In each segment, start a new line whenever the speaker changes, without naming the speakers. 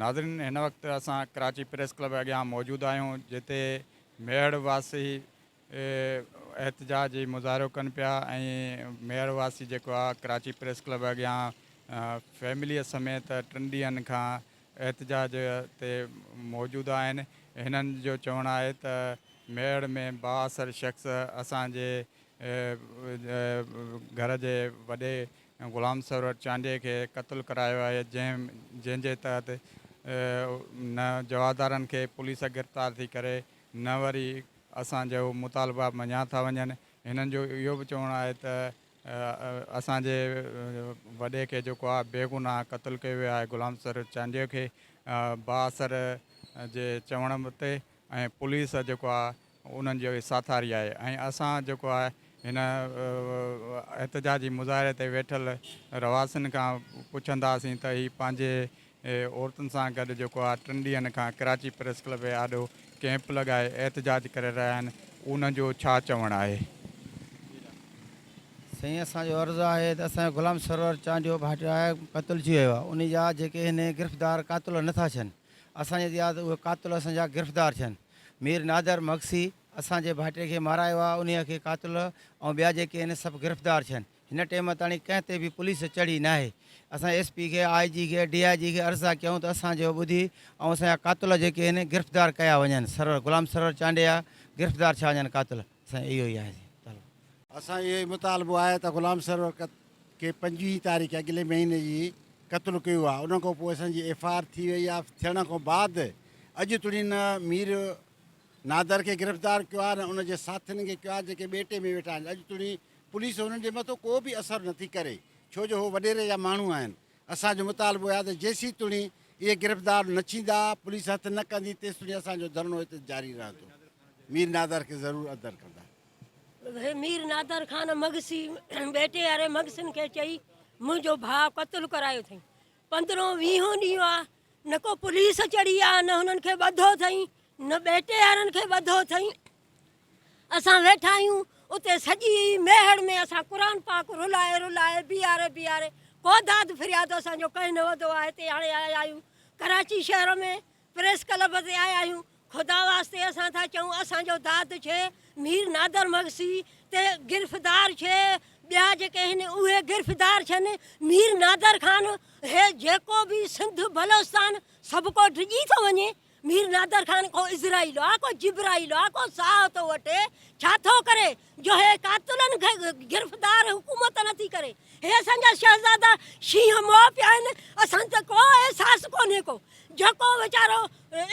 ناظرين هن وقت اسان ڪراچي پريس ڪلب اڳيان موجود آهيون جتي ميهڙ واسي احتجاجي مظاهرو ڪن پيا ۽ ميهڙ واسي جيڪو آ ڪراچي پريس ڪلب اڳيان فيمليء سميت ٽن ڏينهن کان احتجاج تي موجود آهن هنن جو چوڻ آهي ته ميهڙ ۾ بااثر شخص اسان جي گهر جي وڏي غلام سرور چانڊيي کي قتل ڪرايو آهي جنهن جنهن جي تحت نه جوابدارن کي پوليس گرفتار ٿي ڪري نه وري اسان جو مطالبا مڃيا ٿا وڃن هنن جو اهو به چوڻ آهي ته اسان جي وڏي کي جيڪو آهي بيگناهه قتل ڪيو ويو آهي غلام سرور چانڊيو کي بااثر جي چوڻ تي ۽ پوليس جيڪو آهي انهن جو ساٿاري آهي ۽ اسان جيڪو آهي هن احتجاجي مظاهري تي ويٺل رهواسين کان پڇنداسين ته هي پنهنجي عورتن سان گڏ جيڪو آهي ٽن ڏينهن کان ڪراچي پريس ڪلب جي آڏو ڪئمپ لڳائي احتجاج ڪري رهيا آهن انهن جو ڇا چوڻ آهي.
سائين اسان جو عرض آهي ته اسان جو غلام سرور چانڊيو ڀاٽيو آهي قتل ٿي ويو آهي انهي جا جيڪي هن گرفتار قاتل نٿا ٿين اسان جي ياد اهي قاتل اسان جا گرفتار ٿين. مير نادر مگسي اسان جي ڀائٽي کي مارايو آ انهيء کي قاتل ۽ ٻيا جيڪي آهن سڀ گرفتار ٿين. هن ٽيم تاڻي ڪنهن تي به پوليس چڙهي ناهي. اسان ايس پي کي، آء جي کي، ڊي I جي کي عرض ٿا ڪيون ته اسان جو ٻڌي ۽ اسان جا قاتل جيڪي آهن گرفتار ڪيا وڃن. سرور غلام سرور چانڊيا گرفتار ٿيا وڃن قاتل اسان جو اهو ئي آهي مطالبو.
اسان جو اهو ئي مطالبو آهي ته غلام سرور کي 25 تاريخ اڳلي مهيني جي قتل ڪيو آهي ان کان پوء اسان جي ايف I R ٿي وئي آهي ٿيڻ کان بعد اڄ توڻي نه مير نادر کي گرفتار ڪيو آهي نه ان جي ساٿين کي ڪيو آهي جيڪي ٻيٽي ۾ ويٺا آهن اڄ توڻي پوليس انهن جي مٿو ڪو به اثر نٿي ڪري ڇو جو هو وڏيري جا ماڻهو آهن اسان جو مطالبو آهي ته جيسين توڻي اهي گرفتار نه ٿيندا پوليس هٿ نه ڪندي تيستوڻي اسان جو ڌرڻو هتي جاري رهندو مير نادر کي ضرور اندر ڪندا.
مير نادر خان مگسي ٻيٽي واري مگسين کي چئي منهنجو ڀاء قتل ڪرايو اٿئي. پندرهون ويهون ڏينهن آ نه ڪو پوليس چڙهي آ نه هنن کي ٻڌو اٿئي نه ٻيٽي وارن کي ٻڌو اٿئي. اسان ويٺا آهيون اتي سڄي ميهڙ ۾ اسان قرآن پاڪ رلائي رلائي بيهاري بيهاري ڪو داد فرياد اسان جو ڪنهن نه وڌو آ. هتي هاڻي آيا آهيون ڪراچي شهر ۾ پريس ڪلب تي آيا آهيون خدا واسطي اسان ٿا چئون اسان جو داد ڇي مير نادر مگسي تي گرفتار ڇي ٻيا جيڪي هن اهي گرفتار ڇن مير نادر خان هي جيڪو به سنڌ بلوچستان سڀ ڪو ڊڄي ٿو وڃي مير نادر خان ڪو اسرائيل آ ڪو جبرائيل آ ڪو ساهه ٿو وٺي ڇا ٿو ڪري جو هي قاتلن کي گرفتار حڪومت نٿي ڪري هي اسان جا شهزادا شينهن مئا پيا آهن اسان تي ڪو احساس ڪونهي ڪو جيڪو ويچارو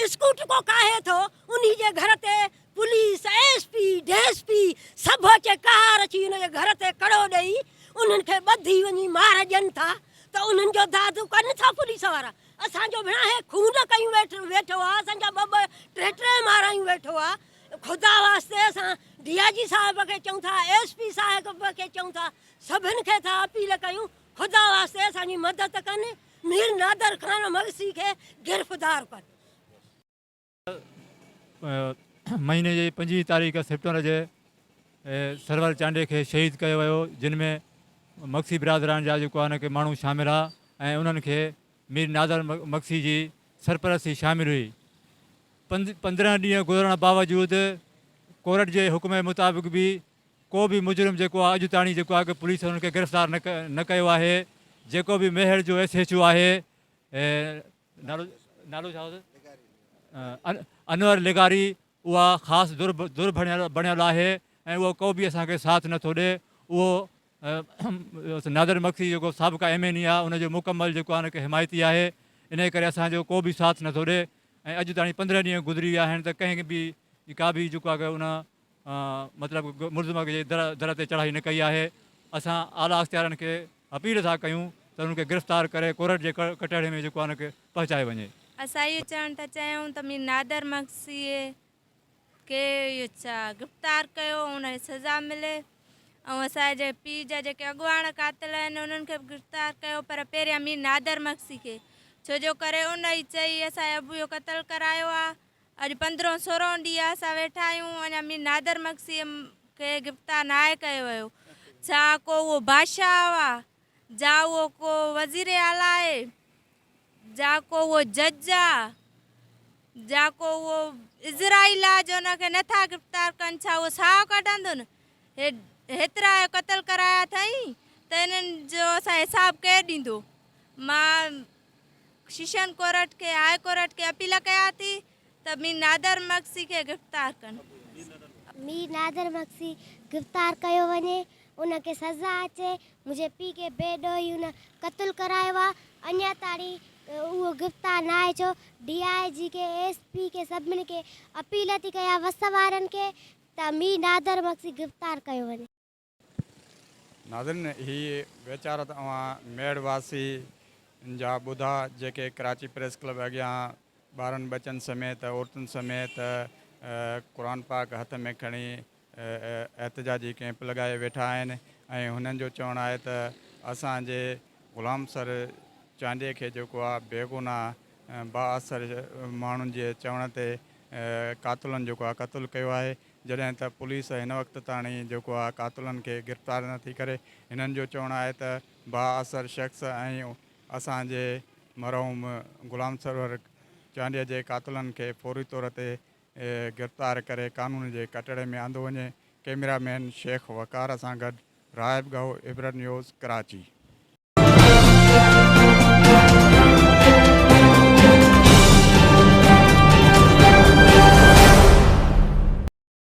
اسڪوٽ ڪو ڪاهي ٿو انهي جي گهر تي police S P D S P سڀ اچي قهار اچي ان جي گهر تي ڪڙو ڏئي انهن کي ٻڌي وڃي مار ڏين ٿا ته انهن جو داد ڪن ٿا پوليس وارا اسان جو ڀيڻا هي خون ڪيون ويٺو آ اسان جا ٻه ٻه ٽي ٽي مارايون ويٺو آ خدا واسطي اسان ڊي I جي صاحب کي چئون ٿا ايس پي صاحب کي چئون ٿا سڀن کي ٿا اپيل ڪيون خدا واسطي اسان جي مدد ڪن مير نادر خان مگسي کي گرفتار ڪن.
مهيني جي 25 تاريخ سيپٽمبر جي سرور چانڊيي کي شهيد ڪيو ويو جن ۾ مگسي برادران جا جيڪو آهن ڪي ماڻهو شامل ها ۽ انهن کي مير نادر مگسي جي سرپرستي شامل هئي 15 ڏينهن گذرڻ باوجود ڪورٽ جي حڪم مطابق به ڪو به مجرم جيڪو آهي اڄ تاڻي جيڪو آهي پوليس انهن کي گرفتار نه ڪيو آهي جيڪو به ميهڙ جو ايس ايڇ او آهي نالو نالو ڇا هوس انور لغاري اها خاص ڌر ڌر بڻيل آهي ۽ اهو ڪو به اسان کي ساٿ نٿو ڏي اهو نادر مگسي جيڪو سابقه ايم اين اي آهي ان جو مڪمل جيڪو آهي ان کي حمايتي آهي ان ڪري اسان جو ڪو به ساٿ نٿو ڏي ۽ اڄ تاڻي 15 ڏينهن گذري ويا آهن ته ڪنهن به ڪا به جيڪو آهي ان مطلب ملزم جي در تي چڙهائي نه ڪئي آهي اسان اعليٰ اختيارن کي اپيل ٿا ڪيون ته انهن کي گرفتار ڪري ڪورٽ جي ڪٽهڙي ۾ جيڪو آهي ان کي پهچايو وڃي.
اسان اهو چوڻ ٿا چاهيون ته مير نادر مگسيء کي اهو ڇا گرفتار ڪيو ۽ ان کي سزا ملي ۽ اسان جي پيء جا جيڪي اڳواڻ قاتل آهن انهن کي به گرفتار ڪيو پر پهريان مير نادر مگسي کي ڇو جو ڪري ان ئي چئي اسان جي ابو جو قتل ڪرايو آهي اڄ پندرهون سورهون ڏينهن آهي اسان ويٺا آهيون اڃا مير نادر مگسيء کي گرفتار ناهي ڪيو ويو ڇا ڪو اهو بادشاهه آ جا اهو ڪو وزير اعليٰ آهي. جا ڪو اهو جج آ جا ڪو اهو اسرائيل آ جو ان کي نٿا گرفتار ڪن ڇا اهو ساهه ڪڍندن هي هيترا قتل ڪرايا اٿائين ته انهن جو اسان حساب ڪير ڏيندو مان شيشن ڪورٽ کي هاء ڪورٽ کي اپيل ڪيان ٿي ته مير نادر مگسي کي گرفتار ڪن.
مير نادر مگسي گرفتار ڪيو وڃي ان کي سزا اچي منهنجي پيء کي بي ڏوهي ان قتل ڪرايو آ اڃا تاڻي اهو گرفتار ناهي ٿيو ڊي I جي کي ايس پي کي سڀني کي اپيل ٿي ڪيان وس وارن کي ته مير نادر مگسي گرفتار ڪيو وڃي.
ناظرين هي ويچارا ته اوهان ميڙ واسي جا ٻڌا جيڪي ڪراچي پريس ڪلب اڳيان ٻارن ٻچن سميت عورتن سميت قرآن پاڪ هٿ ۾ کڻي احتجاجي ڪئمپ لڳائي ويٺا آهن ۽ هنن جو چوڻ آهي ته اسان جي غلام سر چانڊيي کي جيڪو آهي بيگناهه بااثر ماڻهن جي چوڻ تي قاتلن جيڪو آهي قتل ڪيو آهي جڏهن ته پوليس هن وقت تاڻي جيڪو آهي قاتلن کي گرفتار نه ٿي ڪري، هنن جو چوڻ آهي ته بااثر شخص ۽ اسان جي مرحوم غلام سرور چانڊيي جي قاتلن کي فوري طور تي گرفتار ڪري قانون جي ڪٽهڙي ۾ آندو وڃي، ڪئميرا مين شيخ وقار سان گڏ راهب ڳاهو، عبرت نيوز، ڪراچي.